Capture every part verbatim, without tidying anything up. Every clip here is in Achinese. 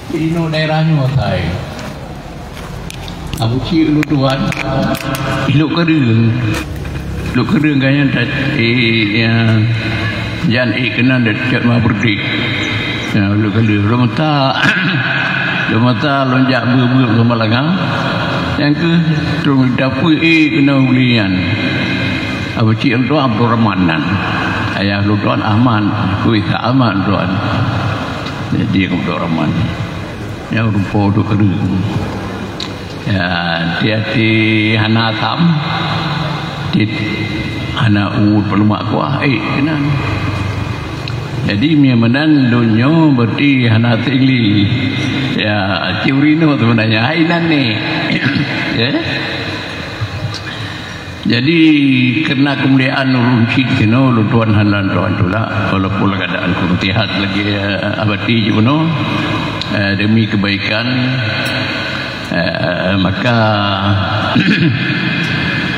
Inoe daerah nyoe asai. Abu Cik ulôn tuan, Lhokseumawe. Lhokseumawe ka nyan that, eh, ya, jan ék keunan dat cot ma beureudik. Ya, Lhokseumawe. Lôn meuta, lôn meuta lôn jak beuet-beuet lôn malanga. Nyang keuh troh dapeuet ék keunan u Belian. Abu Cik ulôn tuan Abdul Rahman nan. Ayah ulôn tuan Ahmad, kuih Ahmad ulôn tuan. Jadi Abdul Rahman. Nyang rupa tu keureung. Ya, hati-hati hana asam. Tit hana uweuet peulemak kuah, eh, keunan. Jadi, meunyoe meunan donya berarti hana tinggi. Ya, curi no sebenarnya. Hai nan ni. Ya. Jadi, karena kemuliaan ulôn cit keunoe, ulôn tuan hana lôn tuan tulak, walaupun keadaan kurang sihat lagi, eh, abati jih bunoe, eh, demi kebaikan, eh, maka,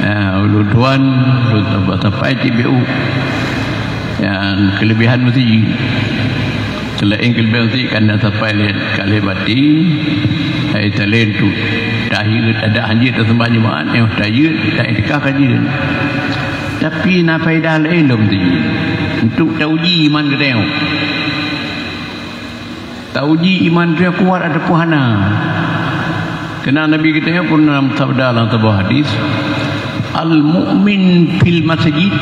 eh, ulôn tuan, ulôn tuan sampai cit B U. Nyang keulebihan meuseujid. Seulaén keulebihan meuseujid ka na sapai lé, ka lé bati, hai talén tu. Tahiyat ada hanjeuet taseumbah Jumaat, nyoe tahiyat, ta-, itikaf ka jeuet. Tapi na faedah laén lom meuseujid. Untuk tauji iman geutanyoe. Tauji iman teuh kuat ataupun hana. Keunan Nabi geutanyoe pun na sabda lam saboh hadis, "Al-mu'min fil masjid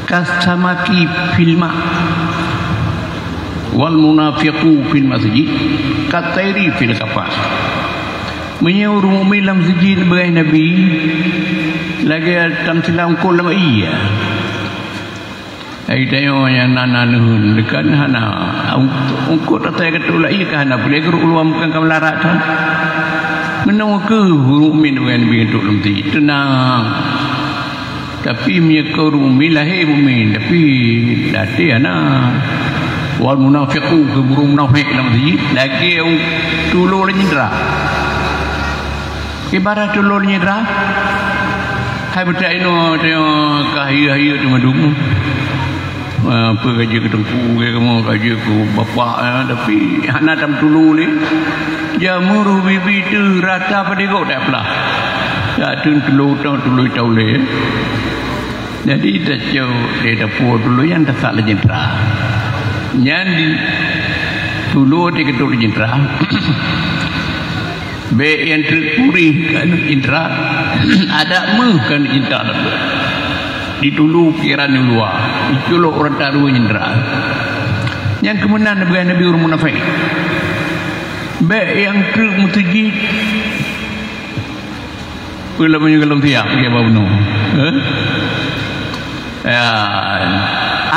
kasamaki fil ma, wal munafiqu fil masjid kathairi fil qafas." Meunyoe ureuëng mukmin lam seujid beugai Nabi, lagée tamsilang eungkôt lam ié. Hai tanyoe nyang na, na neuheun, leukan hana. Ung-, eungkôt asai ka tulak, iya ka hana puléh, geurok luwa meukeue ka meularat that. Meunoe keuh ureuëng mukmin ureuëng nyang neubi geudok lom ti, teunang. Tapi meunyoe keu ureuëng mukmin, lahé mukmin, tapi até hana. Wal munafiqu, keu ureuëng munafék lam ti, lagée tulo lam jendra. Ibarat ulôn nyan, hai beutak inoe, tanyoe ka hayeu-hayeu teuma dum. Ah, peue ka jeuet keu teungku, ka kamoe ka jeuet keu bapak, ah, tapi hana tam tulu lé. Jamur bibi teuh rata padé gob dak plah. Dak teun tulu tong tulu taulé. Jadi tacok di dapur tulu nyan tasak lé jendra. Nyan di tulu di keudok lé jendra. Bék nyang treuk purih keu aneuk indra, adak méuh keu aneuk indra. Ditulu pikiran di luwa, diculok ureuëng taru indra. Nyang keumeunan beugai Nabi ureuëng munafék. Bék nyang treuk meuseujid. Peue lom meunyoe golom siap, ya, bak bunoe. Eh? Ya,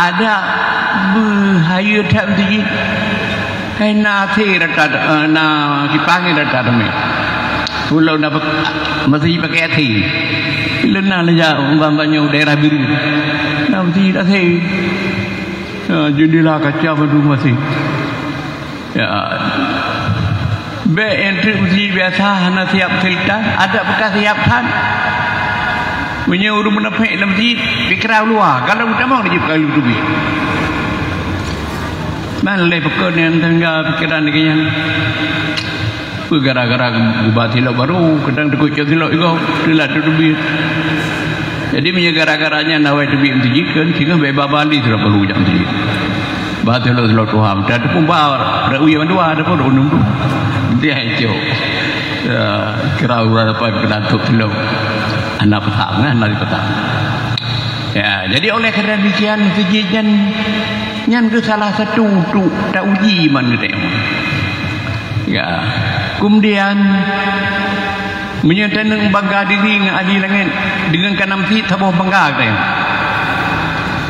adak beuhayeu that meuseujid. Hai na asé rata, eh, na kipang rata teumé. Ulôn na pek-, meuseujid pakai asé. Ulôn na lé jak umpama nyoe daerah Bireuen. Na meuseujid asé. Ya, jendela kaca mandum asé. Ya. Bék nyang treuk meuseujid biasa hana siap filta, adak beukah siap that. Meunyoe ureuëng munafék lam meuseujid, pikiran luwa, kalau tamong jeuet kali teubiet. Man lé peukon nyang tinggai pikiran lagée nyan. Peue gara-gara geuba silop barô, kadang teukocok silop igoe, teulat teubiet. Jadi meunyoe gara-gara nyan awai teubiet meuseujid kan, singoh bék ba bali silop barô jak meuseujid. Ba silop-silop tuha, meuta teupeu ba rawi mandua, ada pun undung tu. Dia cok. Ya, kira urang dapat peulatuk silop. Anak petang, kan, anak petang. Ya, jadi oleh kerana demikian, meuseujid nyan, nyan keuh salah satu untuk tauji iman geutanyoe. Ya. Kemudian, meunyoe taneueng bangga diri ngon ahli langét, deungon ka na meuseujid saboh bangga geutanyoe.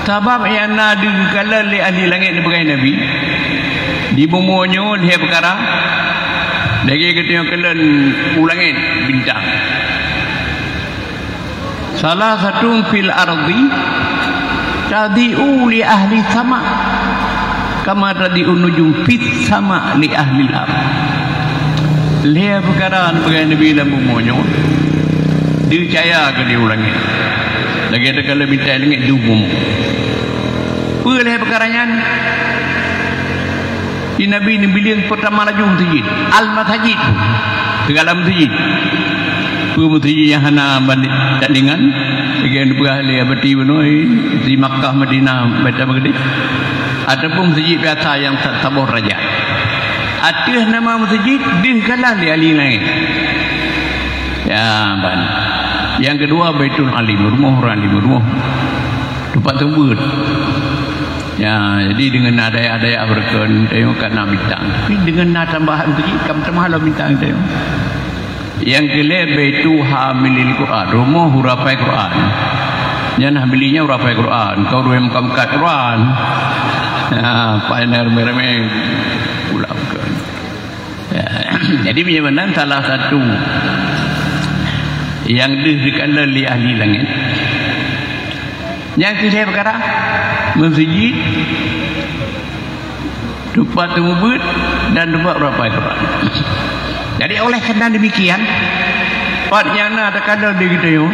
Sabab nyang na deuh geukalon lé ahli langét nibeugai Nabi, di bumoe nyoe lhée peukara, lagée geutanyoe kalon u langét bintang. Salah satu fil ardi tadhi'u li ahli sama, kama tadhi'un nujum fis sama li ahli al-ard. Lhée peukara nibeugai Nabi lam bumoe nyoe, deuh cahya keu di u langét. Lagée takalon bintang langét di bumoe. Peue lhée peukara nyan? Di Nabi neubiléng peurtama laju meuseujid. Al-masajid. Sigala meuseujid. Peue meuseujid nyang hana banding-, tandingan? Lagèe neupeugah lé Abati bunoe, di Makkah, Madinah, Baitul Maqdis. Ataupun meuseujid biasa nyang sa-, saboh darajat. Ateueh nama meuseujid, deuh kalon lé ahli langèt. Ya, ban. Nyang keudua, Baitul Alim, rumoh ureueng alim, rumoh teumpat seumeubeuet. Ya, jadi deungon na dayak-dayak beureukeun, tanyoe ka na bintang. Tapi deungon na tambahan meuseujid, ka meutamah lom bintang tanyoe. Nyang keulhèe, Baitu Hamilil Quran, rumoh ureueng hafai Quran. Nyan Hamili nyan ureueng hafai Quran, keu ureueng meukat-meukat Quran. Ya, pajan ramé-ramé pula beureukeun. Ya, jadi meunyoe meunan salah satu nyang deuh dikalon lé ahli langèt. Nyang keulhèe peukara, meuseujid, teumpat seumeubeuet, dan teumpat ureueng hafai Quran. Jadi, oleh karena demikian, pat nyang na takalon di geutanyoe,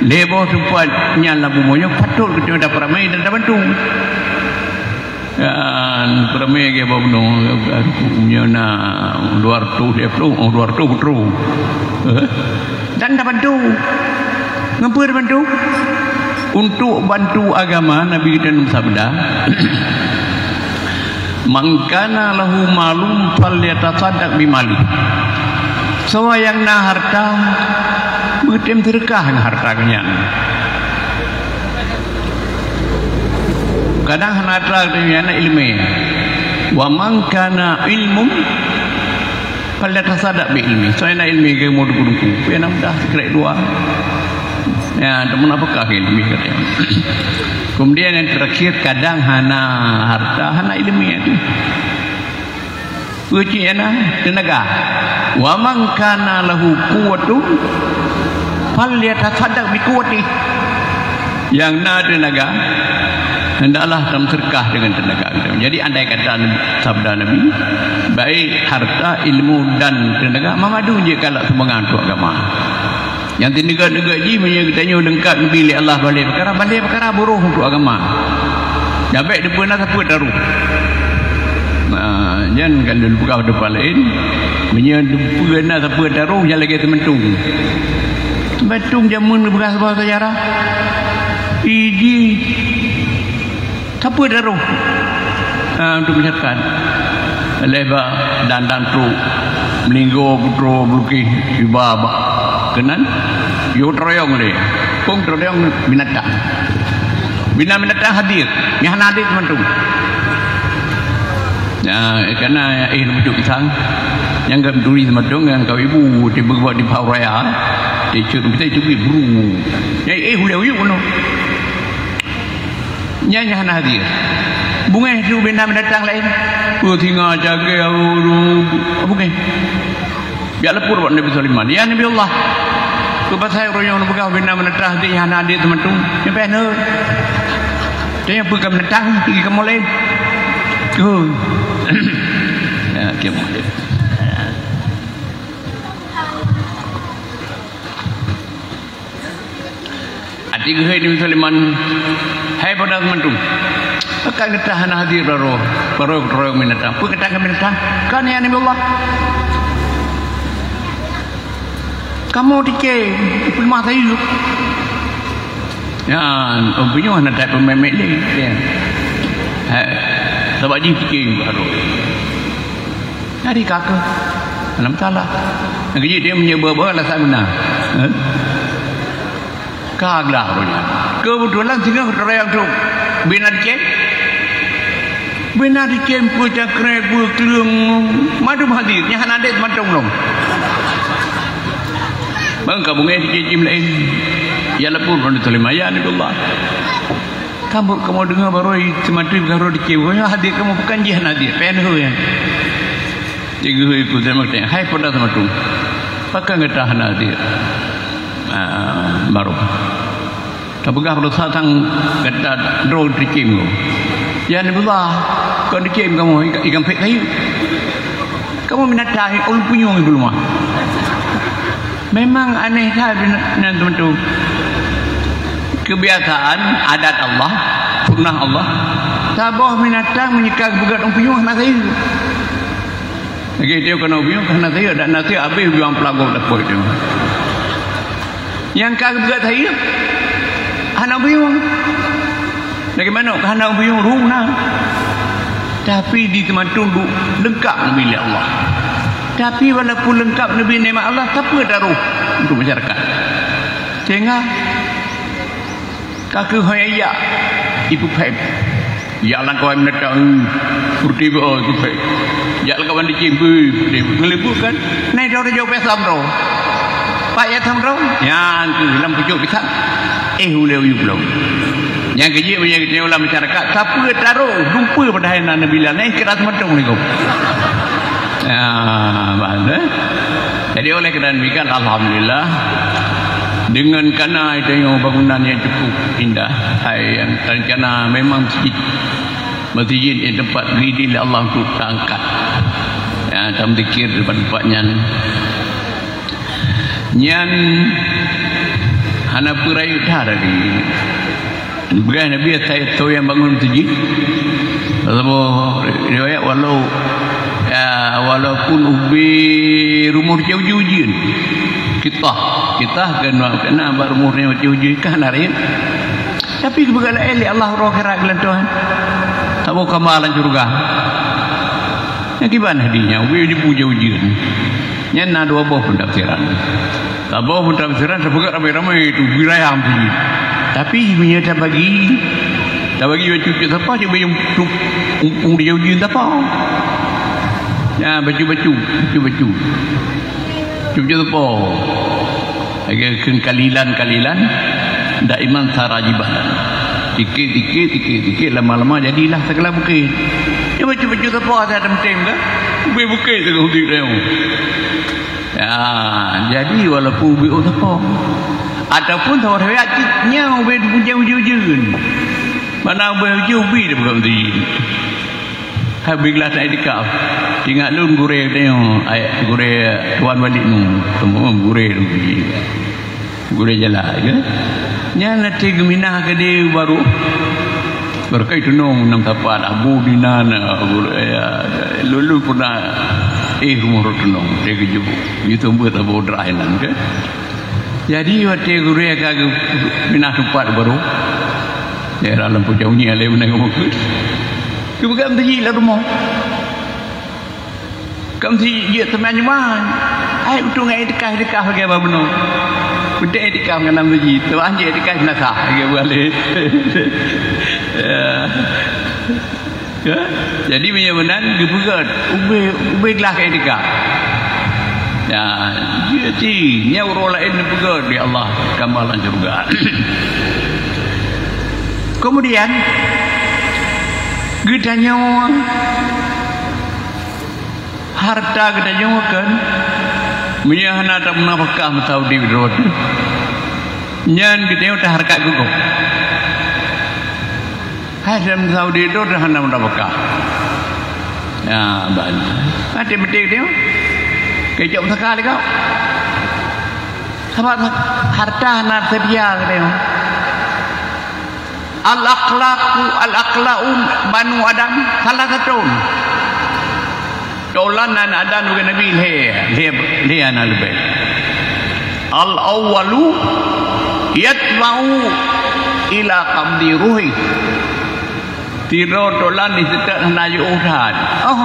lhèe boh teumpat nyang lam bumoe nyoe, patot geutanyoe tapeuramé dan tabantu. Dan peuramé lagèe bunoe, nyoe na dua reutôh lhèe plôh, oh, dua reutôh peutrôe. Eh? Dan tabantu. Ngon peue tabantu? Untuk bantu agama, Nabi geutanyoe sabda, "Man kana lahu malun falyatasaddaq bimalihi." Soe nyang na harta, beutem seudeukah ngon harta geuh nyan. Kadang hana atra geutanyoe na ileumèe. "Wa man kana ilmun falyatasaddaq bi ilmi." Soe na ileumèe geumeuduku-duku, peue na mudah sikrek dua. Ya, teuma na peukah ileumèe geutanyoe. Kemudian yang terakhir, kadang hana harta, hana ileumèe tu. Peue cit na? Teunaga. "Wa man kana lahu quwwatun falyatasaddaq bi quwwatih." Nyang na teunaga, hendaklah tameuseudekah deungon teunaga. Jadi, andai kata sabda Nabi, baik harta, ilmu, dan teunaga, mamadu jeuet kalak sumbangan untuk agama. Nyang teuneuk-neuk jih, meunyoe geutanyoe leungkap neubi lé Allah balèe peukara, balèe peukara buroh untuk agama. Nyang bèk deupeue na sapeue taroh. Nah, nyan ka lôn peugah teumpat laén. Meunyoe deupeue na sapeue taroh, nyan lagèe seumeutông. Seumeutông jameun geupeugah saboh seujarah. Iji. Sapeue taroh, ah, untuk masyarakat. Lheuh bak dan-dan trok, meulinggoe putroe beulukeh iba bak keunan, yôh teurayong lé. Kong teurayong binatang. Bila binatang hadir, nyang hana hadir seumeutông. Nah, karena, eh, leumeujok pisang, nyang ka turi seumeutông, nyang ka ibu, tiba-tiba di pahau raya, ticut, kita itu buru. Ya, eh, ulèe uyuek bunoe. Nyan nyang hana hadir. Beungèh tu bina binatang laén. Oh, singa, cagèe, oh, beungèh. Biak lapor bak Nabi Sulaiman. "Ya Nabi Allah, peue pasai ureueng nyang peugah bina binatang hadir nyang hana hadir seumeutông? Nyan payah neuh. Tanya peue ka binatang, tinggi kamoe laén." Oh. Ya, kiamat. Até geuhôi Nabi Sulaiman, "Hai pada seumeutông, pakon gata hana hadir baroe, baroe keudroe binatang? Peue gata keu binatang? Kan ya Nabi Allah? Kamoe ticém, peuleumah sayeuep." Nyan, oh, bunoe hana that peumeumé lé, ya. Hai, sabab jih ticém baroe. Jadi ka keuh, hana masalah. Nyang keujeuet dia meunyoe beu-beu alasan beuna. Eh? Ka glah ureueng nyan. Keubeutulan singoh keudroe nyang trok. Bina ticém. Bina ticém peue cakrék, peue kleueng, mandum hadir. Nyang hana hadir mantong lom. Bang ka beungèh ticém laén. Ya lapor bak Nabi Sulaiman, "Ya Nabi Allah, kamoe, kamoe deungoe baroe seumeutông ka rhot ticém. Nyoe hadir kamoe, pakon jih hana hadir? Payah neuhôi nyan." Geuhôi keu seumeutông, "Hai pada seumeutông, pakon gata hana hadir, ah, baroe? Tapeugah baroe sang gata droe ticém." "Ya Nabi Allah, kon ticém kamoe, i-, ikan pek kayu. Kamoe binatang, ulôn punyueng i peuleumah." Memang aneh that bina-, nyan teuma tu. Kebiasaan, adat Allah, sunnah Allah. Saboh binatang meunyo ka geupeugét u piôh hana sayeuep. Lagèe tanyoe keunoe u piôh hana sayeuep, dak na sayeuep habéh u piôh peulagoe dapôi tanyoe. Nyang ka geupeugét sayeuep hana u piôh. Lagèe manok ka hana u piôh, rhung na. Tapi di teumantong duek leungkap neubi lé Allah. Tapi walaupun leungkap neubi nikmat Allah, tapi taroh untuk masyarakat. Sehingga ka keuh hai jak ipeuphem. Jak lam kawan binatang, peureuteubiet ipeuphem. Jak lam kawan cicém, beuh, peureuteubiet. Ngeuleubeut kan? Nai droe jauh pih samdroe. Pat ya samdroe? Nyan keuh lam pucôk pisang. Eh, ulèe u yup lom. Nyang keujeuet meunyo geutanyoe lam masyarakat, sapeue taroh, dumpeue padahai na neubi lé Allah, eh, kira seumantong lé gob. Ya, bah, eh. Jadi oleh kerana demikian, alhamdulillah, dengan kana tanyoe bangunan yang cukup indah, hai yang terencana memang masjid. Masjid yang tempat diridhi lé Allah untuk taangkat. Ya, tamzikir di tempat-tempat nyan. Nyan hana peue rayeuk that lagi. Peugah Nabi, asai soe nyang bangun masjid. Saboh riwayat, walau, ya, walaupun ubé rumoh teucue ujeuen. Qitah, qitah keunan, keunan bak rumoh teucue ujeuen, ka hana rayeuk. Tapi geupeugah laén lé Allah uroe akhirat geulantoh. Saboh kama lam syeuruga. Nyan kiban hadih nyan, ubé jipu teucue ujeuen. Nyan na dua boh peutafsiran. Saboh peutafsiran, sapeugah ramé-ramé tu, wilayah masjid. Tapi meunyo tabagi, tabagi bacut-bacut sapoh, cuma yang tu, umpung dia uji sapoh. Ya, bacut-bacut, bacut-bacut. Bacut-bacut sapoh. Lagèe kheun kalilan-kalilan, daiman sarajiban. Sikit-sikit, sikit-sikit, lama-lama jadilah segala bukit. Ya, bacut-bacut sapoh ata tem-tem kan? Bukit-bukit segala bukit dia. Ya, jadi walaupun ubé sapoh. Ataupun saboh riwayat cit nyan ubé ujeuen-ujeuen. Mana ubé ujeuen ubé dia bukan ujeuen. Hai ubé glah tak iktikaf. Ingat lôn gurèe teuh, ai gurèe Tuan Walid nyoe. Teuma gurèe lôn. Gurèe jalan ke? Nyan nanti geuminah keudéh baru. Baru kai tunong nam sapat, abu dinan, abu, ya, lôn, lôn pernah, eh, rumoh rot tunong, dia keujeuet. Itu buat abu drah inan ke. Jadi, watèe gurèe ka geuminah teumpat baru, daerah Lampôh Jauh nyan lé meunan geumeukeue. Geupeugah meuseujid lam rumoh. Ka meuseujid jeuet teuma nyoe. Hai, untung ngon iktikaf, iktikaf lagèe bak bunoe. Beutôi iktikaf ngon lam meuseujid. Teuma jeuet iktikaf binasa lagèe buah lé. Ya. Ya. Jadi, meunyoe meunan, geupeugét. Ubé, ubé glah keu iktikaf. Ya, jadi, nyan uroe laén geupeugét lé Allah, kama lam syeuruga. Kemudian, geutanyoe Harta geutanyoe kan, meunyoe hana tameunafakah meusaudi droe teuh, nyan geutanyoe tahareukat geugob. Hai, meusaudi droe teuh hana meunafakah. Ya, ban. Maté-maté geutanyoe. Keu cok meusaka lé gob. Sabab harta hana teubiya geutanyoe. Al-akhlaqu, al-akhlaqu banu Adam salasatun. Tolan aneuk Adam lagèe Nabi lhèe, lhèe, lhèe aneuk leubèh. Al-awwalu yatba'u ila qabdi ruhi. Sidroe tolan di seutôt hana jiôh that. Oh.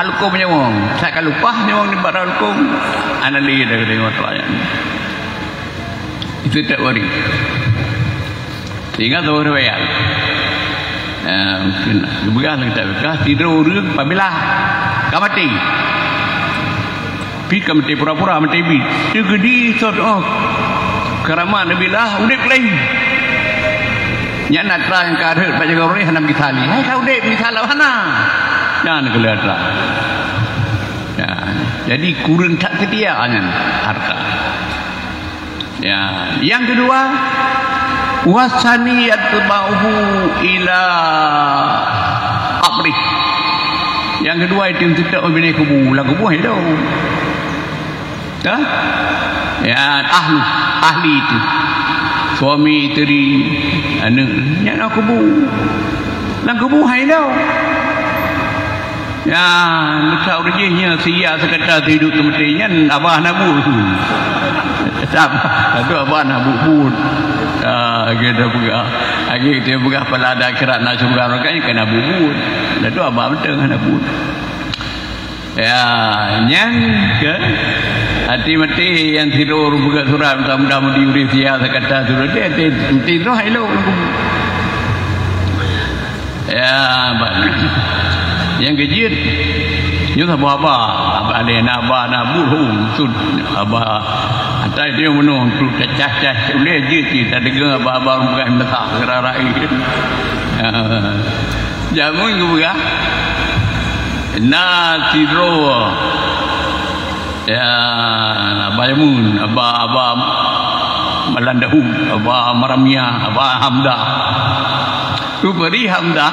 Halkom nyawöng, sa ka leupah nyawöng nibak halkom. Aneuk lé dah deungoe tolan nyan. Itu tak worry. Sehingga tu riwayat. Eh, mungkin geupeugah lagèe tak peugah, sidroe ureueng pabila ka maté. Pi ka maté pura-pura maté bi. Teugeudi sot, oh. Karamat Nabi lah udép lagi. Nyan atra nyang ka rhot bak jaroe hana meugisali. Hai ka udép meugisala hana. Nyan keu atra. Ya, jadi kureueng that seutia nyan harta. Ya, yang kedua, wasani yatba'uhu ila qabri. Yang kedua itu seutôt binéh kubu, lam kubu itu. Dah? Ya, ahli, ahli itu. Suami, isteri, aneuk, nyan lam kubu. Lam kubu hai lom. Ya, meusa ureueng jih nyoe sia sakata sidroe teumeuté nyan abah na buet. Sab-, satu abah na buet-buet. Ah, lagèe dah peugah. Lagèe dia peugah pala ada akhirat na syurga neraka nyan ka na buet-buet. Satu abah mantong hana buet. Ya, nyan ke hati mati nyang tidur buka surat mudah-mudahan diuri sia sakata surat dia hati mati roh elok. Ya, ba-, nyang keujeuet nyoe saboh haba, haba lé na ba na buhung sud haba atai dia meunoe tu cacah-cacah uleh jeuet cit tadeungoe haba-haba ureueng peugah meusa geura-geura. Ya. Jameun geupeugah, na sidroe, ya, na ba jameun, aba, aba Malandahum, aba Maramia, aba Hamdah. Rupari Hamdah,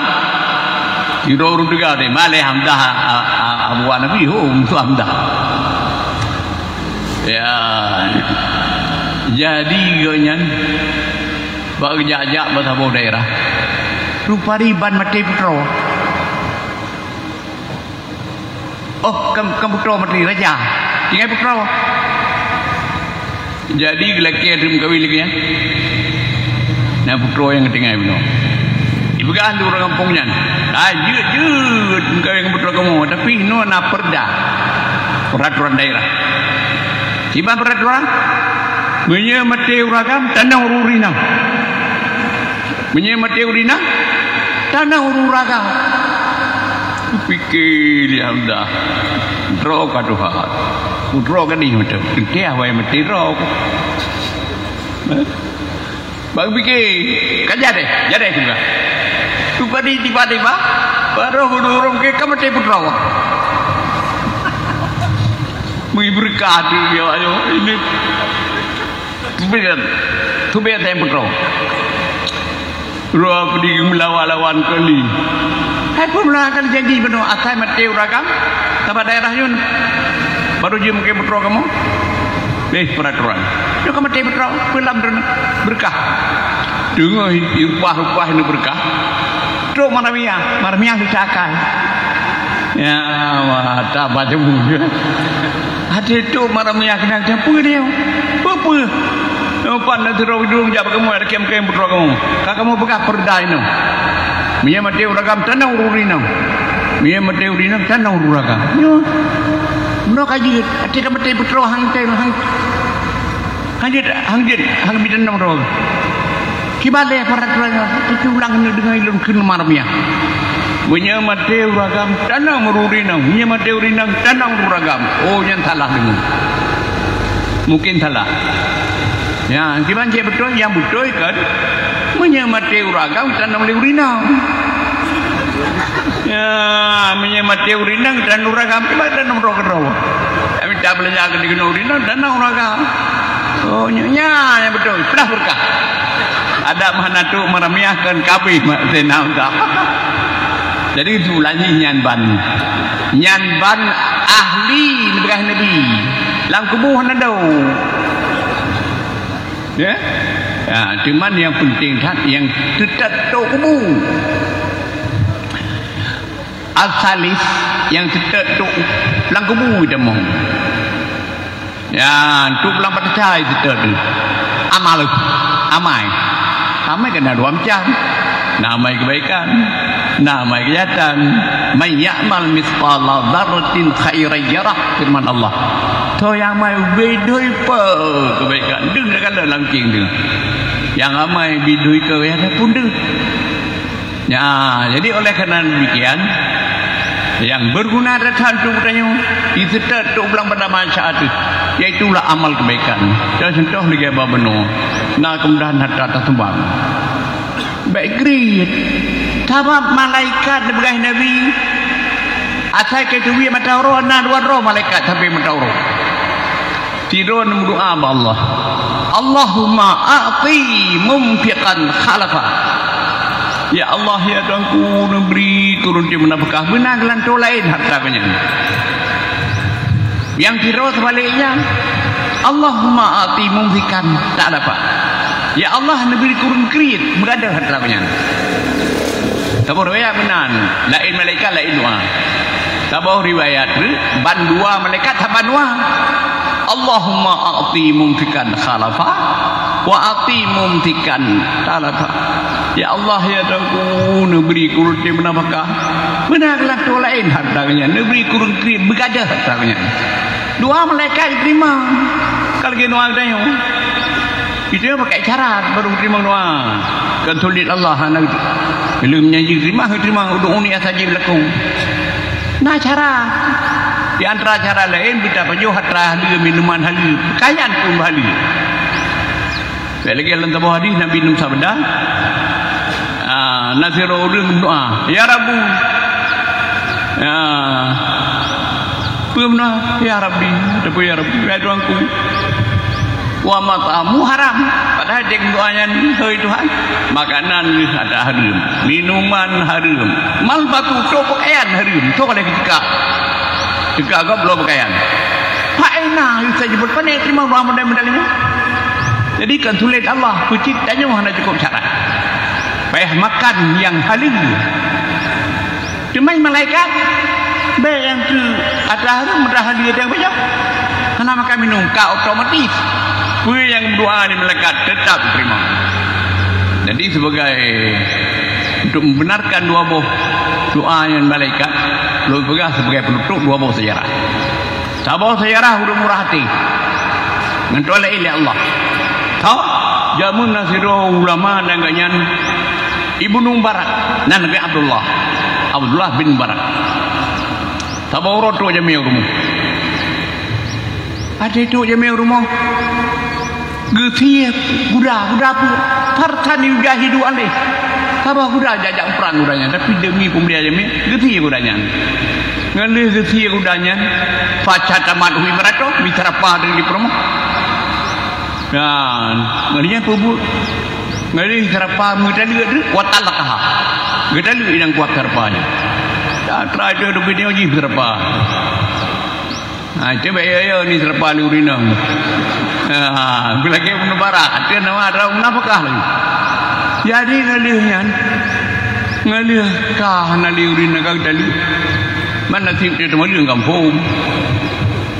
sidroe ureueng teuga deh, malèe Hamdah, a, a, a, abuwa Nabi, hom tu Hamdah. Ya, jadi geuh nyan, Bak geujak-jak bak saboh daerah, rupari ban maté putroe. Oh, kan, kan putroe maté, raja. Tinggai putroe. Jadi, geulakèe teuk meukawen lagèe nyan. Na putroe nyang tinggai bunoe. Ipeugah lé ureueng gampông nyan, "Hai, jeuet, jeuet meukawen ngon putroe kamoe, tapi inoe na peurda, peuraturan daerah." Kiban peuraturan? Meunyoe maté ureueng agam, tanyoe ureueng inong. Meunyoe maté ureueng inong, tanyoe ureueng agam. Pike lé Hamdah, droe ka tuha. Droe ka dih mantong. Teuntèe awai maté droe. Bak pike, ka jadeh, jadeh juga. Teuka di tiba-tiba, baroe ureueng ke ka maté putroe. Meubeureukat tu, ya Allah, ini. Teubiet, teubiet teuh putroe. Roh peudi geumelawan-lawan kali. Hai peue meulah kali janji bunoe asai maté ureueng agam, sabab daerah nyoe. Baru jeuet meukawen putroe kamoe. Beh, peuraturan. Nyoe ka maté putroe, peulam droeneuh. Beureukat. Deungoe i-, i rupah-rupah nyoe beureukat. Trok Maramia, Maramia susah akai. Ya, mata baca buku. Ada tu Maramia kena campur dia. Peue-peue. Nyoe pat na sidroe ureueng jak bak kamoe, ada kiam-kiam putroe kamoe. Ka kamoe peugah peurda inoe. Meunyoe maté ureueng agam, tanyoe ureueng inong. Meunyoe maté ureueng inong, tanyoe ureueng agam. Nyoe. Bunoe ka jeuet, até ka maté putroe hang tem, hang, hang jeuet, hang jeuet, hang bi tanyoe droe. Kiban lé peuraturan nyoe, teuceulang keuneuk deungoe lôn kheun Maramia. Meunyoe maté ureueng agam, tanyoe ureueng inong. Meunyoe maté ureueng inong, tanyoe ureueng agam. Oh, nyan salah deungoe. Mungkin salah. Ya, kiban cit beutôi, nyang beutôi kan, meunyoe maté ureueng agam, tanyoe lé ureueng inong. Ya, meunyoe maté ureueng inong, tanyoe ureueng agam, kiban tanyoe droe keudroe. Tapi tak belajar keu ureueng inong, tanyoe ureueng agam. Oh, nya, nya, nyang beutôi. Peurah beureukat. Adak meuhana trok Maramia kan kabeh mak senang dah. Jadi, itu lagi nyan ban. Nyan ban ahli neupeugah Nabi. Lam kubu hana dong. Ya? Ya, cuman yang penting that, yang teutap trok kubu. Asalis yang teutap trok lam kubu teumong. Ya, untuk lam bak desya teutap tu. Amal, amai. Amai kan na dua macam. Na amai kebaikan, na amai kejahatan. "Man ya'mal mithqala dzarratin khairan yarah," firman Allah. Soe nyang amai ubé dui peue kebaikan, deuh na kalon lam cing deuh. Nyang amai bi dui keu ya pun deuh. Ya, jadi oleh karena demikian, yang berguna that untuk tanyoe, iseutôt untuk bulan pada masa tu, yaitulah amal kebaikan. Dan contoh lagi abah bunoe, na kemudahan harta tasumbang. Baik gerit. Sabab malaikat neupeugah Nabi, asai ka teubiet mata uroe, na dua droe malaikat sampai mata uroe. Sidroe meudoa bak Allah, "Allahumma a'ti munfiqan khalafa." Ya Allah, ya Tuhanku, neubri keu ureueng nyang meunafkah beuna geulantoe laén hareuta geuh nyan. Nyang sidroe seubaliknya, "Allahumma a'ti mumsikan talafa." Ya Allah, neubri keu ureueng kriet meugadôh hareuta geuh nyan. Saboh riwayat meunan, laén malaikat laén doa. Saboh riwayat treuk, ban dua malaikat saban doa. Allahumma a'ti mumsikan khalafa wa a'ti mumsikan talafa. Ya Allah, ya Tuhanku, neubri keu ureuëng nyang meunafakah. Meunan lam toh laén hareuta nyan, neubri keu ureuëng kriet beugadoh hareuta nyan. Doa malaikat diterima. Ka lagée doa geutanyoe. Itu yang pakai syarat baru terima doa. Kan sulit Allah hana gitu. Belum nyanyi terima, terima ud'uni astajib lakum. Nah, cara. Di antara cara lain, kita pajoh hareuta haleue, minuman haleue, pakaian pun haleue. Sekali lagi dalam sebuah hadis Nabi Nuh sabda, ah, na sidroe ureuëng doa, "Ya Rabbu." Ya. Peue meunoe, "Ya Rabbi," ataupun, "Ya Rabbi, ya Tuhanku." Wa mat'amu haram. Padahal dia doa nyan, "Hei Tuhan, makanan geuh ada hareuem, minuman hareuem, malbatu, soe pakaian hareuem, soe lé teuka. Teuka gob bloe pakaian." Fa aina yustajab, pane terima doa model-model nyoe. Jadi kan sulit Allah, kucing tanyoe hana cukup syarat. Payah makan yang haleue. Teuma malaikat, bèk nyang keu atra hareuem, atra haleue nyang pajoh. Hana makan minum, ka otomatis. Peue nyang meudoa di malaikat teutap teurimong. Jadi, sebagai untuk membenarkan dua boh doa nyang malaikat, lôn peugah sebagai penutup dua boh sejarah. Saboh sejarah ureuëng murah até. Ngon tuan laén lé Allah. Tau, jameun na sidroe ulama dan gobnyan Ibnu Mubarak, nan lagée Abdullah. Abdullah bin Mubarak. Saboh uroe trok jamé u rumoh. Até trok jamé u rumoh. Geusie guda, guda peue? Farsan yujahidu alaih. Saboh guda jak-jak prang guda nyan, tapi demi peumulia jamé, geusie guda nyan. Ngon lheueh geusie guda nyan, fasyatamathu imra'atuhu, meuseurapa deungon di peurumoh. Dan ngon lheueh nyan peubuet, ngon lheueh seurapa meutaleuek treuk, wa talaqaha. Geutaleuek inong kuat seurapa nyan. Dan teurai teuh dubit nyoe jih seurapa. Ha, cuba ya, ya, ni seurapa lé ureueng inong. Ha, beulagée Ibnu Mubarak, ateueh nama droe munafakah lagi. Jadi ngon lheueh nyan, ngon lheueh ka hana lé ureueng inong ka geutaleuek. Man nasib teuh teuma lheueh gampông.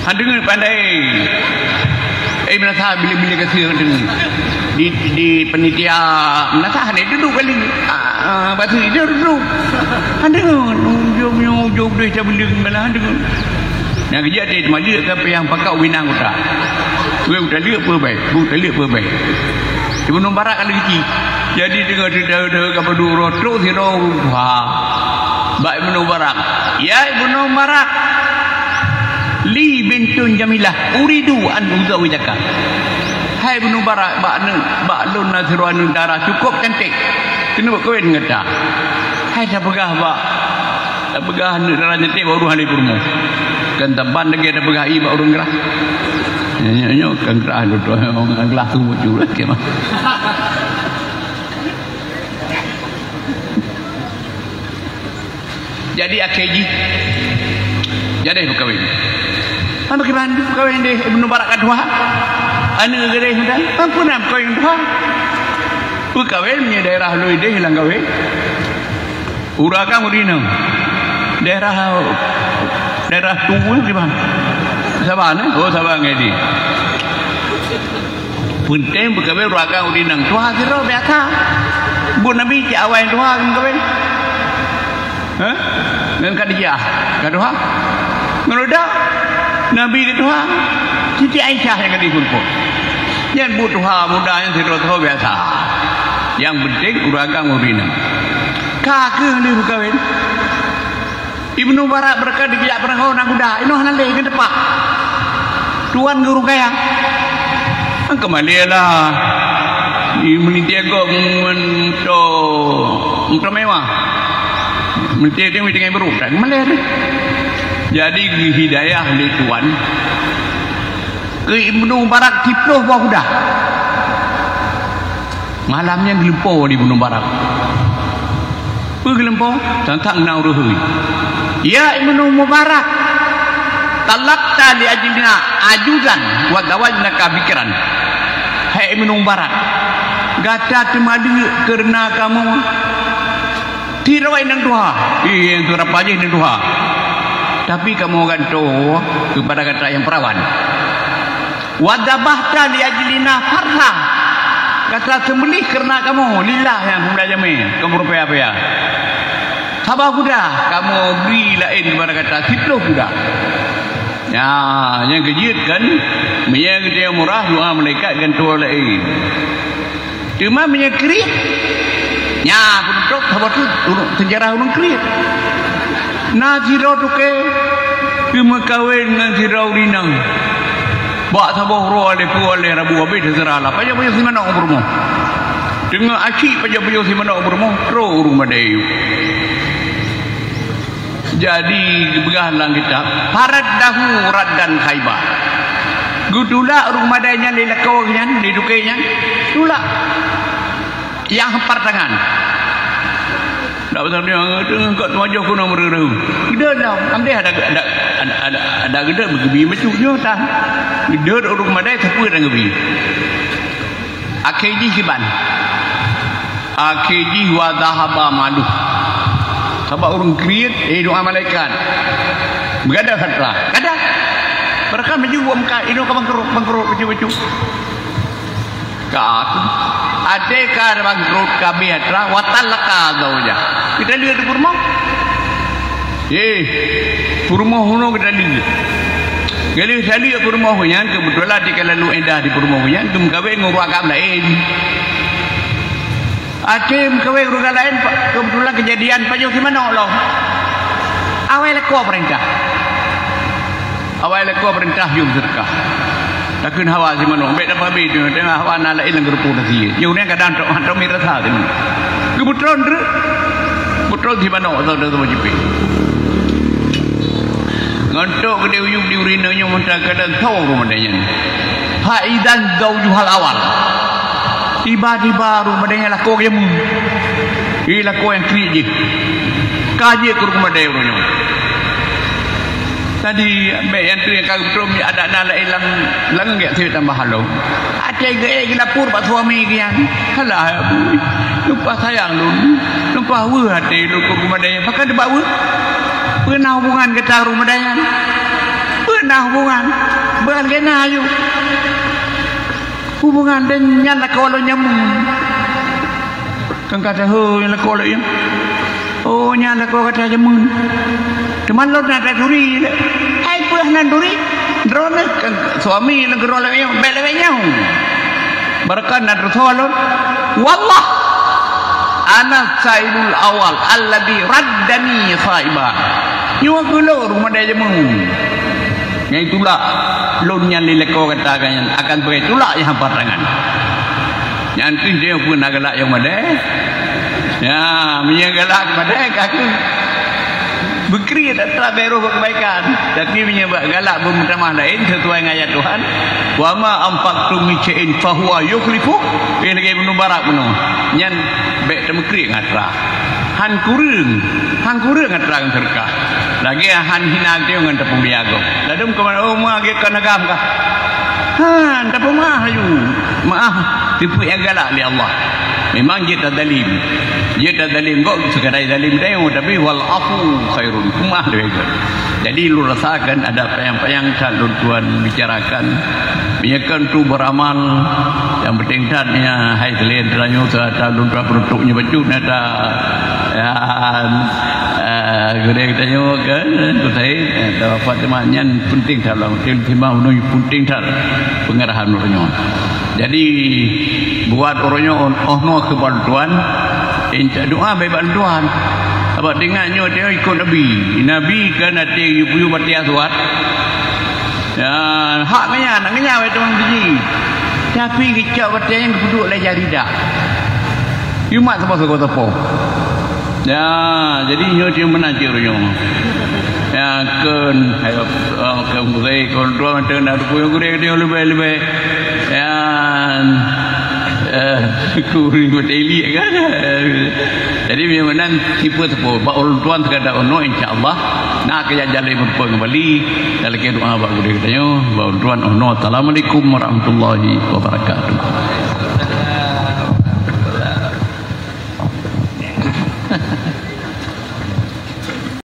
Han deungon pandai. Eh, meunasah bila-bila ka seueng deungon. Di, di panitia meunasah ni dudoe kali. Ah, ah, batu itu dudoe. Han deungon. Ujong, ujong deh cabeleng malah han deungon. Nyang keujak deh maleuek ka payah pakat winang utak. Weh, utak leuek peue bai? Utak leuek peue bai? Ibnu Mubarak ka leuci. Jadi deungon teudeue-deue ka padum uroe trok sidroe ureueng tuha. Bak Ibnu Mubarak. Ya Ibnu Mubarak. Li bintun jamilah, uridu an uzawijaka. Hai Ibnu Mubarak, bak neuk, bak lôn na sidroe aneuk dara cukôp cantik. Keuneuk kawén ngon ta. Hai tapeugah bak, tapeugah aneuk dara cantik bak ureueng ahli peurumoh. Kan taban lagée tapeugah ié bak ureueng grah. Nyoe, nyoe, nyoe kan grah lôn tu, ureueng grah tu muncul lagée mah. Jadi akhé jih, jadeh peukawen. Hana kiban peukawen deh Ibnu Mubarak ka tuha. Aneuk gadeh muda, mampu na peukawen tuha. Peukawen meunyoe daerah lôi deh lam kawen. Ureueng agam ureueng inong. Daerah, daerah tuweuh kiban. Saban, eh? Oh, Saban ngai di. Peunteng peukawen ureueng agam ureueng inong. Tuha sidroe biasa. Buet Nabi cit awai tuha geumeukawen. Hah? Ngon Khadijah ka tuha. Ngon Uda Nabi ka tuha. Siti Aisyah nyang ka dipeurumpok. Nyan buet tuha muda nyan sidroe-sidroe biasa. Nyang peunteng ureueng agam ureueng inong. Ka keuh lheueh meukawen. Ibnu Mubarak beureukat di geujak peurangkau na guda, inoe hana lé keu teumpat. Tuan guru kaya. Angka malée lah. Di meunitiek gob ngon moto, moto mewah. Meunitiek teuh meunitiek nyang brôk, tak malée teuh. Jadi geuhidayah lé Tuan keu Ibnu Mubarak siplôh boh guda. Malam nyan geulumpoe lé Ibnu Mubarak. Peue geulumpoe? Tantang na ureueng hôi. Ya Ibnu Mubarak, talaqta li ajlina ajuzan wa zawajnaka bikran. Hai Ibnu Mubarak, gata teumaleuek kareuna kamoe. Sidroe inong tuha, ih, nyang teurapa jih inong tuha. Tapi kamoe gantoe keupada gata nyang peurawan. Wa dzabahta li ajlina farsa. Gata seumeulih keureuna kamoe, lillah nyang peumuda jamé, kamoe rupaya-paya. Saba kuda, kamoe bri laén keupada gata siplôh kuda. Nya, nyang keujeuet kan, meunyoe geutanyoe murah, doa malaikat gantoe laén. Teuma meunyoe kriet, nya, peunutôb saboh teuk ureueng, seujarah ureueng kriet. Na sidroe toke geumeukawen ngon sidroe ureueng inong. Bak saboh uroe lhèe peuet lhèe rabu habéh teuseurah lah. Pajoh-pajoh si manok u peurumoh. Teungoh asyik pajoh-pajoh si manok u peurumoh, trok ureueng madé yue. Jadi, geupeugah lam kitab, "Faraddahu raddan khaiba." Geutulak ureueng madé nyan lé lakoe nyan, lé toke nyan. Tulak. Nyang hampar tangan. Dak pasal dia, "Engkau tu aja keunoe meureuh-reuh." Geudeut dah, amdeh ada, ada, ada, ada geudeut geubri bacut nyoe tan. Geudeut ureueng madé sapeue dan geubri. Akhé jih kiban? Akhé jih wa dhahaba maluh. Sabab ureueng kriet, eh, doa malaikat. Beugadôh harta. Gadôh. Barangkahan maju buat muka, inong ka bangkrot, bangkrot, bacut-bacut. Ka aku. Até ka bangkrot, ka abéh atra, wa talaqa zaujah. Kita lihat di peurumoh. Eh, peurumoh unoe geutaleuek. Geulheueh taleuek peurumoh nyan, keubeutulan di ka lalu iddah di peurumoh nyan, geumeukawen ngon ureueng agam laén. Até meukawen ureueng agam laén, pa-, keubeutulan keujadian pajoh si manok lom. Awai lakoe peurintah. Awai lakoe peurintah yue seudeukah. Takheun hawa si manok, bèk tapeuhabéh, teungoh hawa na laén lam geureupoh nasi. Yue ureueng kadang tok, tok mirasa si manok. Geubeutron treuk. Beutron si manok atau dah sama jipéh. Ngon tok geudeh uyueb di ureueng inong nyoe meuntang kadang tho ureueng madé nyan. Fa idzan zaujuhal awal. Tiba-tiba ureueng madé nyan lakoe jameun. Ih, lakoe nyang kriet jih. Ka jeuet keu ureueng madé uroe nyoe. Tadi, bèk nyang tu nyang ka geupeutrom adak na laén lam, lam gèt seuet tambah halom. Até geuék geulapor bak suami geuh nyan. Alah, ya Bu, lumpah sayang lôn, lumpah weueh até lôn keu ureueng madé nyan. Pakon teuba weueh? Peue na hubungan gata ureueng madé nyan? Peue na hubungan? Beualgena aju. Hubungan dan nyan lakoe lôn jameun. Kan ka teuhôi lakoe lôn nyan. Oh, nyan lakoe gata jameun. Teuma lôn na taturi lé. Hai peue hana turi? Droeneuh kan suami lôn keudroe lagèe nyoe, bèk lagèe nyoe. Barangkahan na teusoe lôn. Wallah, ana sailul awal alladzi raddani saiba. Nyoe keuh lôn ureueng madé jameun. Nyang itulak lôn nyan lé lakoe gata nyan akan beuet tulak nyang hampa tangan. Nyan keuh dia pun na galak nyang madé. Ya, meunyoe galak madé ka keuh beukriet atra bèk roh bak keubaikan. Tapi meunyoe bak galak beumeutamah laén sesuai ngon ayat Tuhan, "Wa ma anfaqtum min syai'in fahuwa yukhlifuh." Eh, lagèe bunoe barat bunoe. Nyan bèk tameukriet ngon atra. Han kureueng, han kureueng atra ngon seudeukah. Lagèe han hina geutanyoe ngon tapeumiagoe. Ladôm keuman, "Oh, ma gét kon agam kah?" Han, tapeumeu'ah laju. Meu'ah, teupeu nyang galak lé Allah. Memang jeuet tazalém. Jeuet tazalém, gok seukadar zalém tanyoe, tapi wal afu khairun. Peumeu'ah leubeh gét. Jadi, lôn rasakan ada panyang-panyang that lôn tuan bicarakan. Meunyoe kon tu beuramal, nyang penting that nyan hai kalian tanyoe serta lôn tuan peunutup nyoe bacut nyata. Ya, eh, gurèe tanyoe kan, tu Said, eh, wafat teuma nyan penting that lôn. Penting that peungarahan lôn nyoe. Jadi, buat uroe nyoe, oh, noe keu bak lôn tuan, intat doa bak lôn tuan. Sabab teuingat nyoe, teuingat ikot Nabi. Nabi kan até yue-yue baté aswad. Ya, hak ngeunyan, ngeunyan wéh teuma biji. Tapi geucok baté nyan geupeuduek lé jari dah. Yue mat saboh sagoe sapo. Ya, jadi nyoe cuma meunan cit uroe nyoe. Ya, kheun, hai, eh, kheun gurèe, kheun tuan, mantong na teupeue gurèe, gurèe leubeh-leubeh. Ya, eh, kuri muteli kan. Jadi, memang meunan tipe teupeue. Bak ulôn tuan sekadar unoe, insya Allah, na keu jak jaleh meureumpok kembali. Dan lagi doa bak gurèe geutanyoe, bak ulôn tuan unoe. Assalamualaikum warahmatullahi wabarakatuh.